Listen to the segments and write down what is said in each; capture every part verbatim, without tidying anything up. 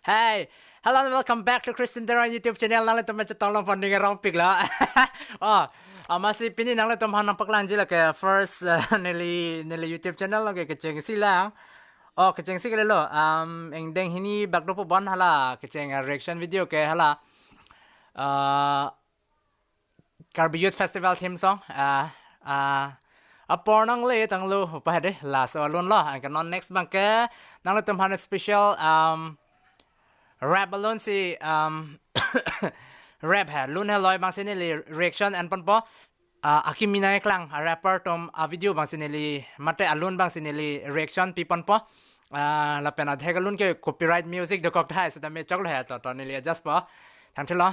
Hey, hello and welcome back to Christian Teron YouTube channel. Nanglitum chetong long pon ning arong pik lo. Oh, amatsi pini nanglitum aphan nangpaklangji lake first uh, neli neli YouTube channel lo ke kechengsi lang. Oh, kechengsi ke lo. Um, ingdeng hini bak dopo bon hala kecheng uh, reaction video ke hala. Uh, Karbi Youth Festival theme song. Uh, uh, apor nangletanglo pa de laso alun lo. Anke non next abang ke nanglitum aphan special um rap alun si um rap he lun he loi abangsi neli reaction en ponpo. Uh, akimi nangkeklang a rapper atum a video abangsi neli mate alun abangsi neli reaction pi ponpo. Uh, lapen adhek alun ke copyright music dokok tahai seta me choklo he to to neli adjust po. Thank you lo.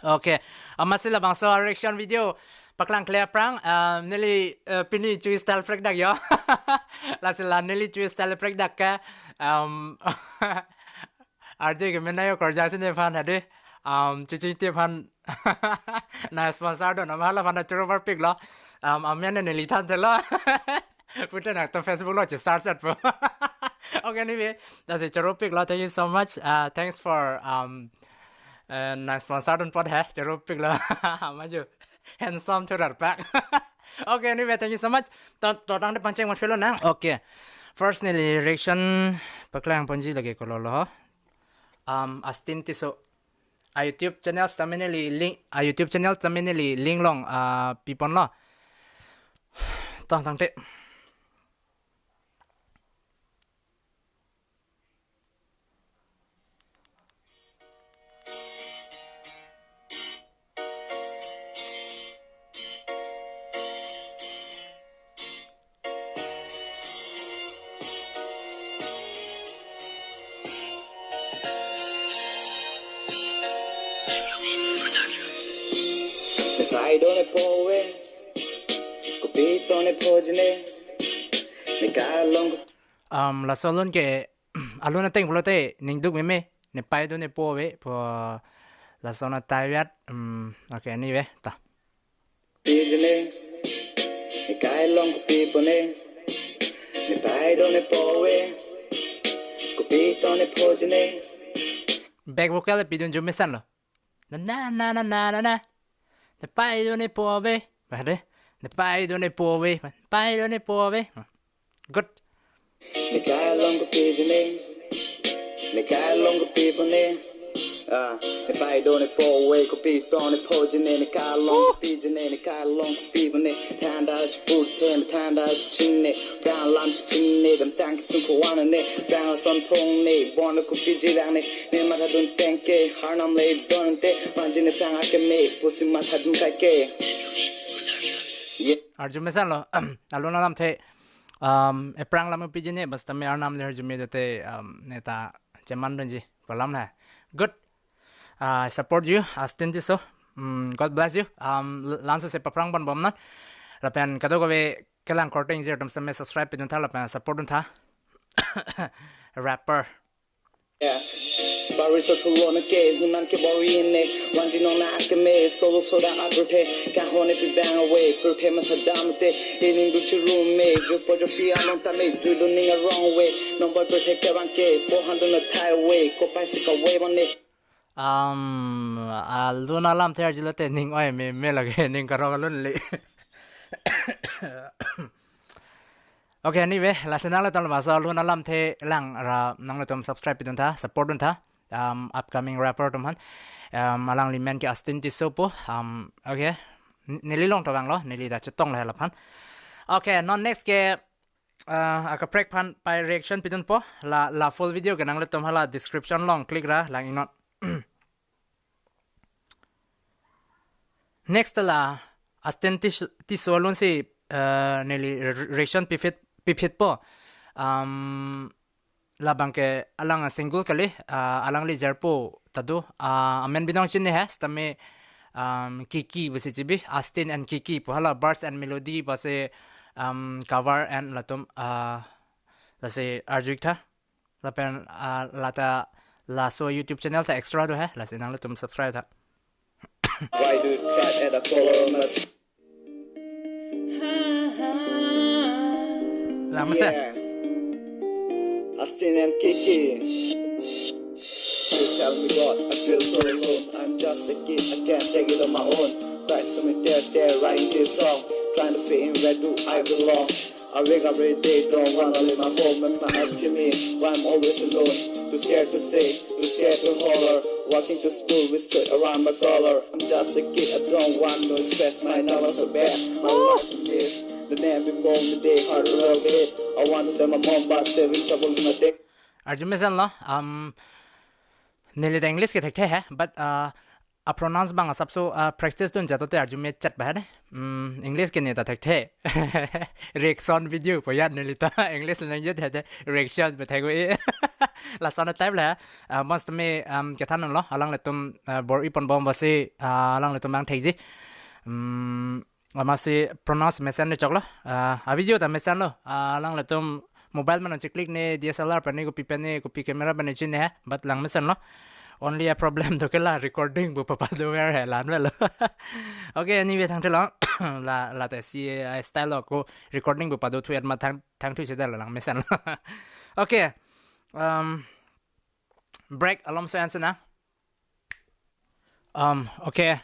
Okay. Amatsi labangso reaction video paklang kle aphrang, um, neli uh, pini chu style prek dak yo. Lasi la neli chu style prek dak ke um, R J ke menayo korja sini aphan hade. Um, chuchi te aphan na sponsor do nama hala aphan choro parpik lo. Um, amen neli than thelo. Puta nak to Facebook lo che search at po. Okay, anyway, that's it. Choro pik lo. Thank you so much. Uh, thanks for um uh, nang sponsor dun pot he. Choro pik lo. Maju. Handsome to that back. Okay, anyway, thank you so much. To to tang de pangcheng mat phelo na. Okay. First neli reaction paklang ponji lake kolo lo. Um, Astin Tisso. A YouTube channel stamina li link, a YouTube channel stamina li link long uh, pi ponlo. To tangte. Sai done powe, kopi tone pojine, ne kalong. Um, laso alun ke alun ateng pulote ningduk meme, ne pai done powe po laso na tayat. Um, okay, anyway, ta. Pijine, ne kalong kopi pone, ne pai done powe, kopi tone pojine. Back vocal pidun Arjumesan lo. Na na na na na na na. Ne pai done powe. Bahade. Ne pai done powe. Pai done powe. Good. Ne kalong kopi jine. Ne kalong kopi pone. Ah, ne pai done powe, kopi tone pojine, ne kalong kopi jine, ne kalong kopi pone. Thanda chiput them, thanda chine. Bang lam chine, dam tang kisung ko wana ne. Bang son phong ne, bon kopi jilang ne. Ne matha dun tengke, Arnam le don te. Panjine bang akeme, pusi matha dun kaike. Yeah. Arjumesan lo, alun alamthe, um, ephrang lam pijine, basta me Arnam le arjume dote, um, neta cheman dunji, palam na. Good. Uh, I support you, Astin Tisso. Um, God bless you. Um, l- lanso se paphrang pon bom non. Lapen kadokave kelang korte ingjir atum same subscribe pidun tha, lapen support dun tha. Rapper. Yeah. Bari so thulo na ke, hunan ke bari ne, wanji nong na akeme, soluk soda abruthe, kahone pi bang away, purphe matha dam te, ining du churum me, ju po ju pi along ta me, ju du ning a wrong way, nong boy purphe ke bang ke, po han du na thai way, ko pai si ka way bang ne. Um, alun alamthe arjulote ning oi meme lake, ning karong alun le. Okay, anyway, lasi nanglitum labangso alun alamthe lang ra nanglitum subscribe pidun tha, support dun tha. Um, upcoming rapper atum aphan. Um, alangli men ke Astin Tisso po. Um, okay. N- neli long tobang lo, neli ta chetong le laphan. Okay, non next ke uh, akaprek aphan pai reaction pidun po. La la full video ke nanglitum hala description long click ra lang ingnon. Next la Astin Tis- Tisso alun si uh, neli re- reaction piphit piphit po. Um, labang ke alang a single kali, uh, alangli jerpo ta do. Uh, amen binong chinine he, sitame um, Kiki pusi chibi, Astin and Kiki po hala verse and melody pusi um, cover and latum uh, lasi arju-ik tha. Lapen uh, lata laso YouTube channel ta extra do he, lasi nanglitum subscribe tha. Why do you cry at a color must Lang masa? Yeah. Astin and Kiki. Please help me, God. I feel so alone. I'm just a kid. I can't take it on my own. Cried so many tears, yeah, writing this song. Trying to fit in, where do I belong? Awake every day, don't wanna leave my home. And my eyes give me why I'm always alone. Too scared to say, too scared to holler. Walking to school with sweat around my collar. I'm just a kid, I don't want no stress. My nerves are so bad. My life is a mess. The name before the day, heart will beat. I want to tell my mom, but saving trouble in my day. Arju mesenlo, um, neli ta English ke thekthe he, but, uh, a pronounce abang asapso, uh, practice dun jato te arju mechat ba he de. Hmm, English ke ne ta thekthe. Reaction video po ya neli ta English language the de reaction pe thek we. Lason type la, uh, mas tame, um, kethan lo, alanglitum, uh, bor-i ponbom basi, uh, alanglitum abang thekji. Hmm, amatsi pronounce mesen ne choklo. Ah, a video ta mesenlo. Ah, alanglitum mobile mano chiklik ne, D S L R pen ne, kopi pen ne, kopi camera pen ne chinine he, but lang mesenlo. Only a problem do ke la recording pu papa do ver he lan velo. Okay, anyway, thangthe lo. La, la te si, eh, style lo ko recording pu pado thu et ma thang, thangthu si da la lang mesenlo. Okay. Um, break alom so answer na. Um, okay.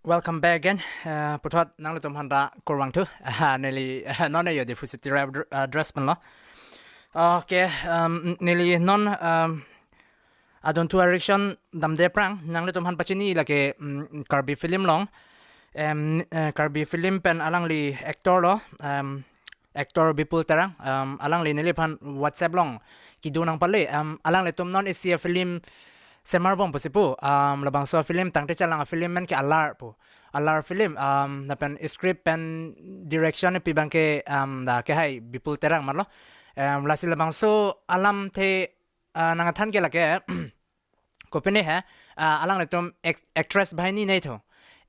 Welcome back again. Uh, puthot nanglitum aphan ta kurvangthu. Ah, neli, ah, non yo di fusi tira dr-, ah, dress pen lo. Okay, um, neli non, um, adon thu a reaction damde aphrang nanglitum aphan pachini lake, mm, Karbi film along. Em, eh, Karbi film pen alangli actor lo, em, actor Bipul Terang, em, alangli neliphan WhatsApp along kedo nangpale, em, alanglitum non isi a film semarbom pusi pu, em, labangso a film tangte chalang a film men ke Alar pu. Alar film, em, lapen script pen direction pi abang ke, em, dak ke hai Bipul Terang marlo. Em, lasi labangso alamthe, ah, nangkethan ke lake, kopine he, ah, alanglitum act-, actress banghini nangthu.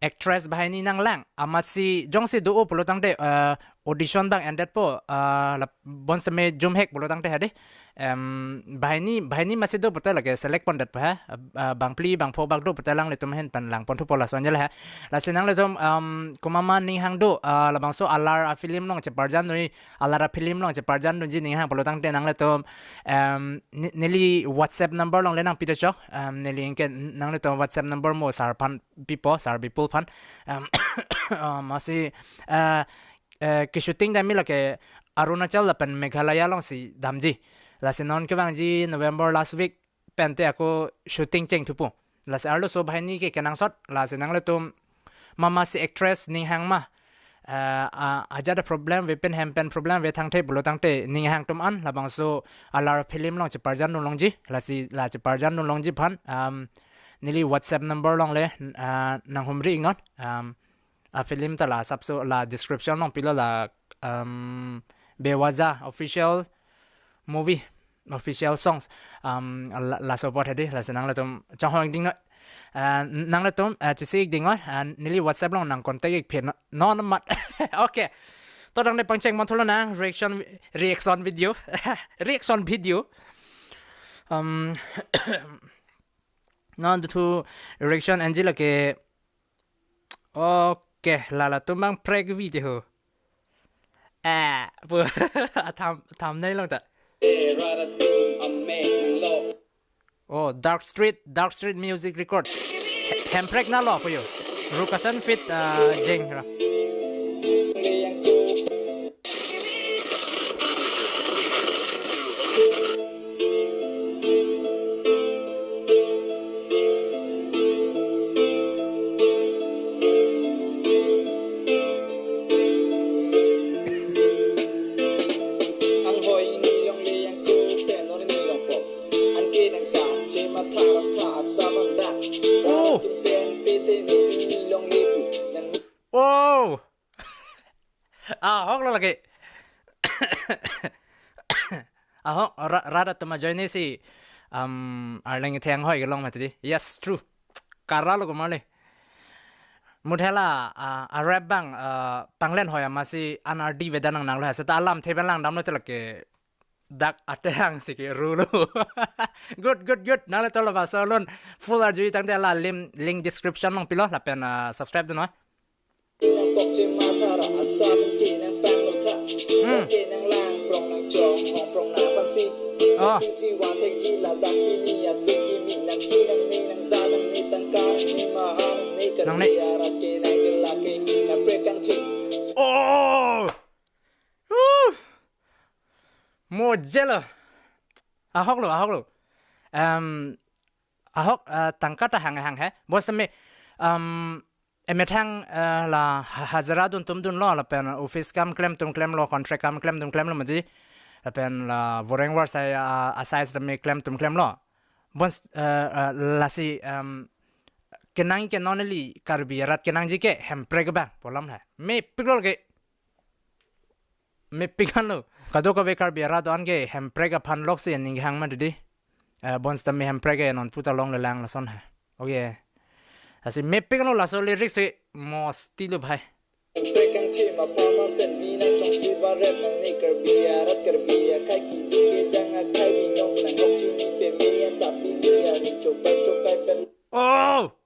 Actress banghini nanglang, amatsi jongsi do-o pulo tangte, ah, audition abang endetpo, ah, la bonseme jumhek pulo tangte he de. Em, banghini, banghini amatsi do pulote lake select pondetpo he, ah, ah, bangphli, bangpho bak do pulote alanglitum ahin pen lang ponthupo lason jela he. Lasi nanglitum, em, komat ma ning hang do, ah, labangso Alar a film along cheparjan noi, Alar a film along cheparjan dunji ning hang pulo tangte nanglitum, em, ne-, neli WhatsApp number along le nangpi do chok, em, neli anke nanglitum WhatsApp number mo sir aphan pipo, sir Bipul aphan. Em, ah, amatsi, eh, eh, ke shooting damji lake Arunachal lapen Meghalaya alongsi damji. Lasi non kevangji November last week pen te ako shooting chengthupo. Lasi arloso banghini ke kenangsot, lasi nanglitum mama si actress ning hang ma, eh, a, ajat a problem ave pen hem pen problem ave thangthe pulo tangte ning hang atum an labangso Alar film along cheparjan dun longji, lasi la cheparjan dun longji aphan, um, neli WhatsApp number along le, ah, nanghumri iknon, um, a film ta la asapso la description along pilo la, um, Bewaja official movie, official songs, um, la, laso apot he de, lasi nanglitum chonghong ding noi. Ah, nanglitum, ah, chesi ik ding noi, ah, neli WhatsApp along nang contact ik phi non, non mat. Okay. To tangte pangcheng mon thulo na, reaction, reaction video. Reaction video. Um, non thu reaction anji lake. Okay, la latum abang prank video ho. Ah, pu, a tham, thumbnail along ta. Oh, Dark Street, Dark Street Music Records. He-, Hemprek nalo pu yo. Rukasan feat, ah, Jeng ra. Anghoi ni longle yang ko pen or ni longpo. Anke nang ta che matha ram tha asam ang da. Oh. Tum pen pe te ni ni longle pu. Nang Oh. Ah, ahok lo lake. Ahok, ra-, rat atum ajoine si, um, arleng itheng hoi kelong mati di. Yes, true. Kara lo kumali. Muthe la, ah, a rap abang, ah, panglen hoi amatsi an ardi veda nang nanglo ha. Seta alamthe pen lang damlo te lake dak atehang si ke rulo. Good, good, good. Nale tolo ba salon. Full arju tangte la lim-, link description along pilo lapen, ah, subscribe dun noi. Kokche mathara asap ke nang panglo tha. Hmm. Ke nang lang prong nang chong hong prong nang pansi. Oh. Tusi wan thek ji ladak pini ya tu kimi nang hi nang ne nang da nang ne tangka nang ne maha nang ne kan Nang ne. Arat ke nang jelak ke nang prekang thik. Oh. Woo. Mo jelo. Ahok lo, ahok lo. Um, ahok uh, tangka ta hang hang he. Bos me um, emethang uh, la ha- hajira dun tum dun lo lapen office kam klem tum klem lo, contract kam klem tum klem lo maji. Lapen la voreng war sai uh, asai tame klem tum klem lo. Bons uh, uh, lasi um, kenang ke non eli Karbi arat kenangji ke hemprek bang polam he. Mepik lo ke. Mepik an lo. Kadokave Karbi arat do-an ke hemprek aphan lok si ning hang ma didi. Eh, bons tame hemprek ke non puta long lelang lason he. Okay. Asi mepik an lo laso lyrics si mosti lo bhai. Prekang thema pama pen bina chong si baret nang ne Karbi arat Karbi akai ki duke jang akai binong nang hok chini pe me an tapi ni arin chokai chokai pen. Oh!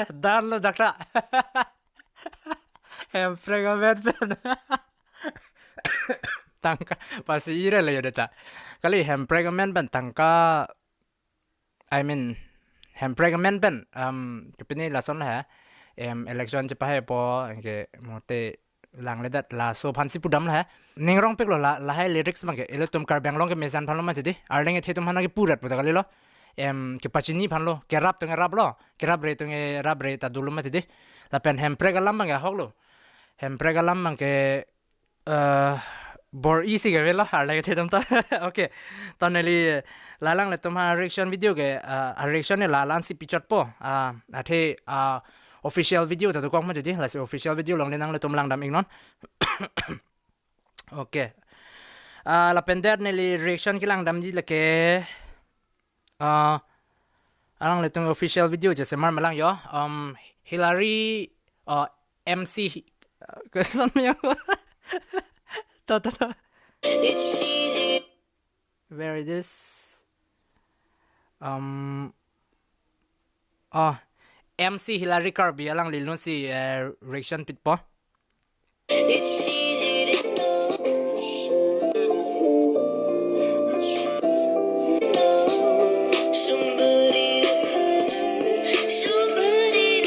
Dan lo dakta. Hemprek amen pen. Tangka pasi ira le yodeta. Kali hemprek amen pen tangka I mean, hemprek amen pen um, kepini lason he um, election chepahe po ke mote langledat laso aphansi pudam la he. Ning rong pik lo la lahai lyrics bang ke ilitum Karbi Anglong ke mesan phan lo ma chedi. Arleng ethe tum hana ke purat puta kali lo. Em kepachini phan lo, kerap tung rap lo, kerap re tung rap re ta dulu ma chedi. Lapen hemprek alam bang ke ahok lo. Hemprek alam bang ke eh, bor-i si ke velo arleng ethe tum ta. Okay. To neli la alanglitum ha reaction video ke uh, reaction ne la alan si pichot po. Uh, athe uh, official video ta tukok ma chedi, lasi official video along le nanglitum langdam iknon. Okay. Uh, lapen det neli reaction kelang damji lake uh, alanglitum official video je semar melang yo. Um, Hillary uh, M C Hi- uh, kesan me yo. Ta ta ta. Where is this? Um, oh, M C Hillary Karbi alangli lun si uh, reaction pitpo.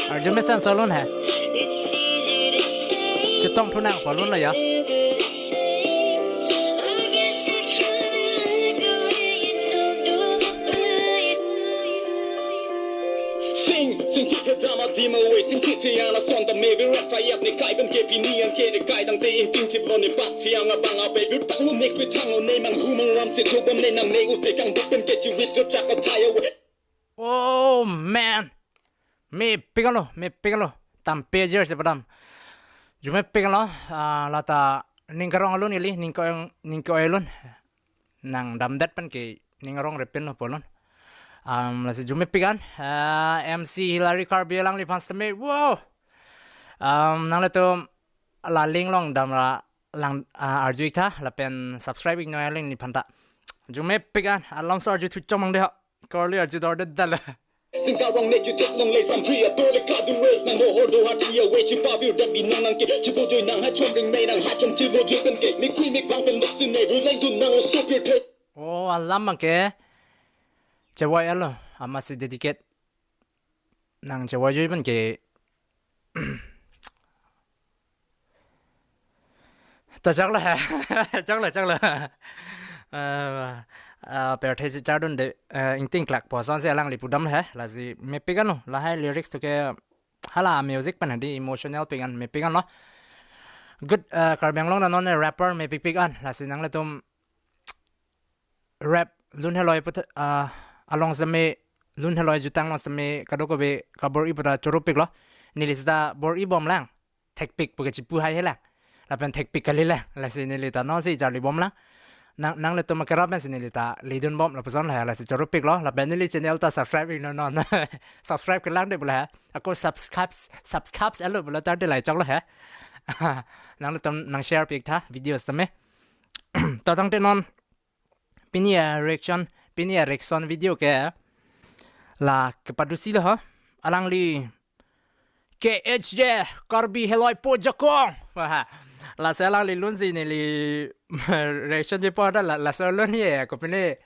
Arju mesan solun he. Chetong thunang polun lo ya. Sing, sing chit the drama dima we sing chit the ana son the me virat fayat ne kai ben ke pini an ke ne kai dang te in ting thip lo ne bat thiang abang abe bir tang lo nek pe thang lo ne mang hu mang ram se thubam ne nang ne ute kang buk pen ke chiwit chak ka thaya we. Oh man. Mepik an lo, mepik an lo. Tampe jer se padam. Ju mepik an lo, ah, lata ning karong alun ili, ning ko ning ko alun. Nang damdet pen ke ning arong repin lo polun. Um, lasi ju mepik an, ah, M C Hillary Karbi alangliphan sitame. Wow. Um, nanglitum la link along damra lang ah, arju ik tha lapen subscribe iknon alangliphan ta. Ju mepik an, alom so arju thuchomang de ha. Korli arju dor de dala. Singkawang ne chutek long le sampri ato le kadu re nang mohor do hati awe chipavir dan binong nang ke chibujui nang hachom ring me nang hachom chibujui pen ke mikui mikbang pen lok sine ruleng dun nang lo sopir the. Oh, alam bang ke. Chewai alo, amatsi dedicate. Nang chewai jui pen ke. Ta chak lo he. Chak lo, chak lo. Ah, ah, per the si chardun de, eh, ingting klak po son si alangli pudam lo he. Lasi mepik an lo, lahai lyrics to ke hala music pen hadi emotional pik an mepik an lo. Good, eh, Karbi Anglong ta non rapper mepik pik an. Lasi nanglitum rap lun heloi put, ah, along sitame lun heloi jutang along sitame kadokave kabor-i puta choro pik lo. Neli sita bor-i bom lang. Thekpik pu ke chipu hai he lang. Lapen thekpik kali lang. Lasi neli ta non si charli bom lang. Nang nanglitum akerap pen si neli ta lidun bom lapuson la lasi choro pik lo. Lapen neli channel ta subscribe iknon non. Subscribe kelang de bula he. Ako subscribe subscribe alo bula tar de lai chok lo he. Nanglitum nang share pik tha videos tame. To tangte non pini a reaction, pini a reaction video ke la kepadusi lo ho. Alangli K H J, Karbi Heloipo Jakong. Wah, laso alangli alun si neli reaction pipo ta la, laso alun ye, kopine,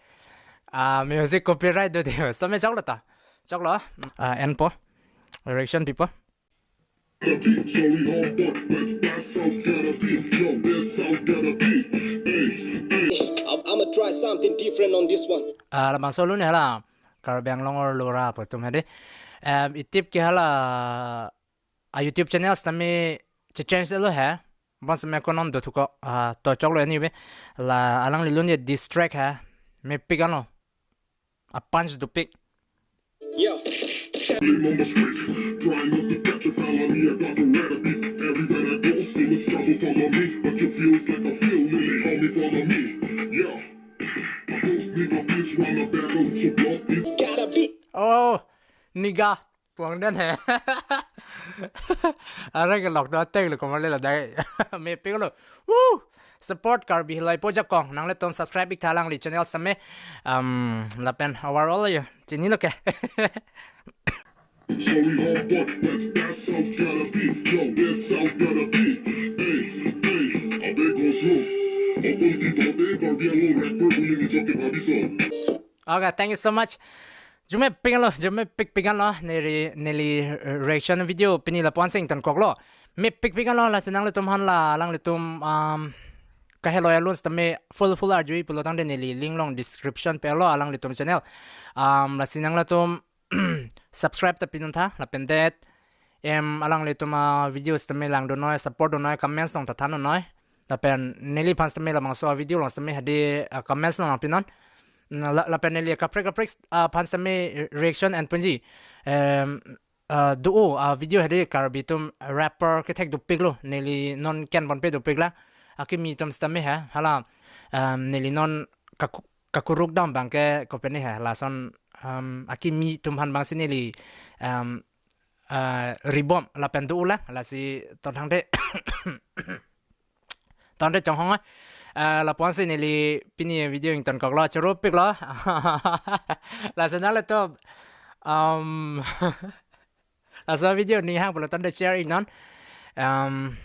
ah, music copyright do dei. Sitame choklo ta. Choklo. Ah, enpo. Reaction pipo. Sorry, homeboy, but that's how it's gotta be. Yo, that's how it's gotta be. Hey, hey. I'm, I'ma try something different on this one. Ah, labangso alun hala Karbi Anglong arlo ra pu atum hedi. Em, itip ke hala a YouTube channel sitame che-change lo he. Bonsitame ko non dothuko, ah, to choklo anyway. La alangli alun ye diss track he. Mepik anlo. A punch dopik. Yeah. Blame on the street. Try not to catch a felony. I got the red beat. Everywhere I go, see the struggle follow me. But you feel like I feel, Lily, homie, follow me. Yeah. Those nigga bitch wanna battle, so block it. Gotta be. Oh, nigga. Puang den he. Are ke lok do atek lo komarli la dai. Mepik lo. Woo! Support Karbi Heloipo Jakong. Nanglitum subscribe ik tha alangli channel sitame. Um, lapen overall ye chinilo ke. Sorry, homeboy, but that's how it's gotta be. Yo, that's how it's gotta be. Hey, hey, I beg also. Okol di dote Karbi Anglong rapper uli ni joke babi so. Okay, thank you so much. Arjumepik anlo, arjumepik pik anlo, neli, neli reaction video pini lapu-an si ingtonkoklo. Mepik pik anlo, lasi nanglitum aphan la, alanglitum, um, kaheloi alun sitame full full arjui pulo tangte neli link along description pilo alanglitum channel. Um, lasi nanglitum subscribe ta pinun tha, lapen det. Em, alanglitum a video sitame langdun noi, support dun noi, comments along ta than dun noi. Lapen neliphan sitame labangso a video along sitame hedi, ah, comments along nangpinon. Mm, la, lapen neli kaprek kaprek, ah, aphan sitame reaction enponji. Em, ah, do-o, ah, video hedi Karbi atum rapper kethek dopik lo, neli non kenponpe dopik la. Akimi atum sitame he, hala, em, neli non kaku-, kakuruk dam abang ke kopine he, lason, em, akimi atum aphan abang si neli, em, ah, ribom lapen do-o lang, lasi to tangte, tangte chonghong, ah, lapu-an si neli pini video ingtonkoklo, choro piklo. Lasi nanglitum, um, laso video ning hang pulo tangte share ik non. Um,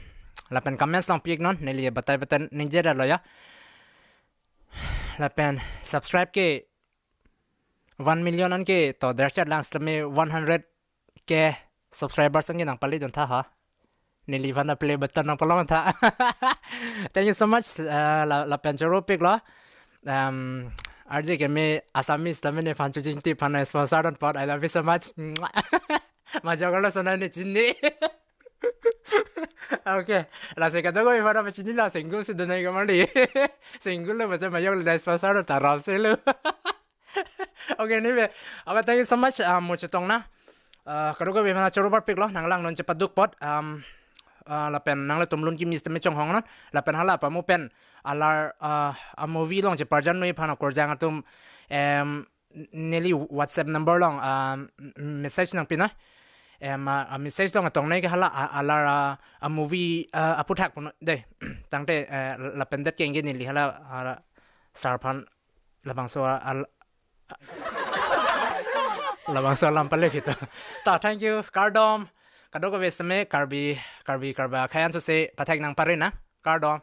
lapen comments along pi ik non, neli batai batai ningje detlo ya. Lapen subscribe ke one million an ke to derchat lang sitame one hundred K subscribers an ke nangpale dun tha ha. Neliphan ta play button nangpalong tha. Thank you so much. Uh, la, lapen choro piklo. Um, R J ke me Assamese tame nephan chochingtip aphan sponsor dun apot. I love you so much. Majok lo sonai ne chini. Okay. Lasi kadokave aphan ta chinilo, single si donai komarli. Single lo baca majok lo, sponsor ta ram se lo. Okay, anyway. Okay, thank you so much. Um, mo chetong na. Uh, kadokave aphan choro parpiklo, nanglang non chepaduk apot. Um, uh, lapen nanglitum alun kimi sitame chonghong non. Lapen hala pamu pen alar, uh, a movie along cheparjan noi aphan akorjang atum, em, neli WhatsApp number along, um, message nangpi noi. Em, a, a message along atong noi ke hala, a, alar, a, a movie, a, aphuthak pon dei. Tangte, eh, lapen det ke ingge neli hala, a, sar aphan labangso a, al-, labangso alam pale kita. Ta, thank you. Kardom. Kadokave sitame Karbi, Karbi, Karbi akhei an sose pathek nangpare na. Kardom.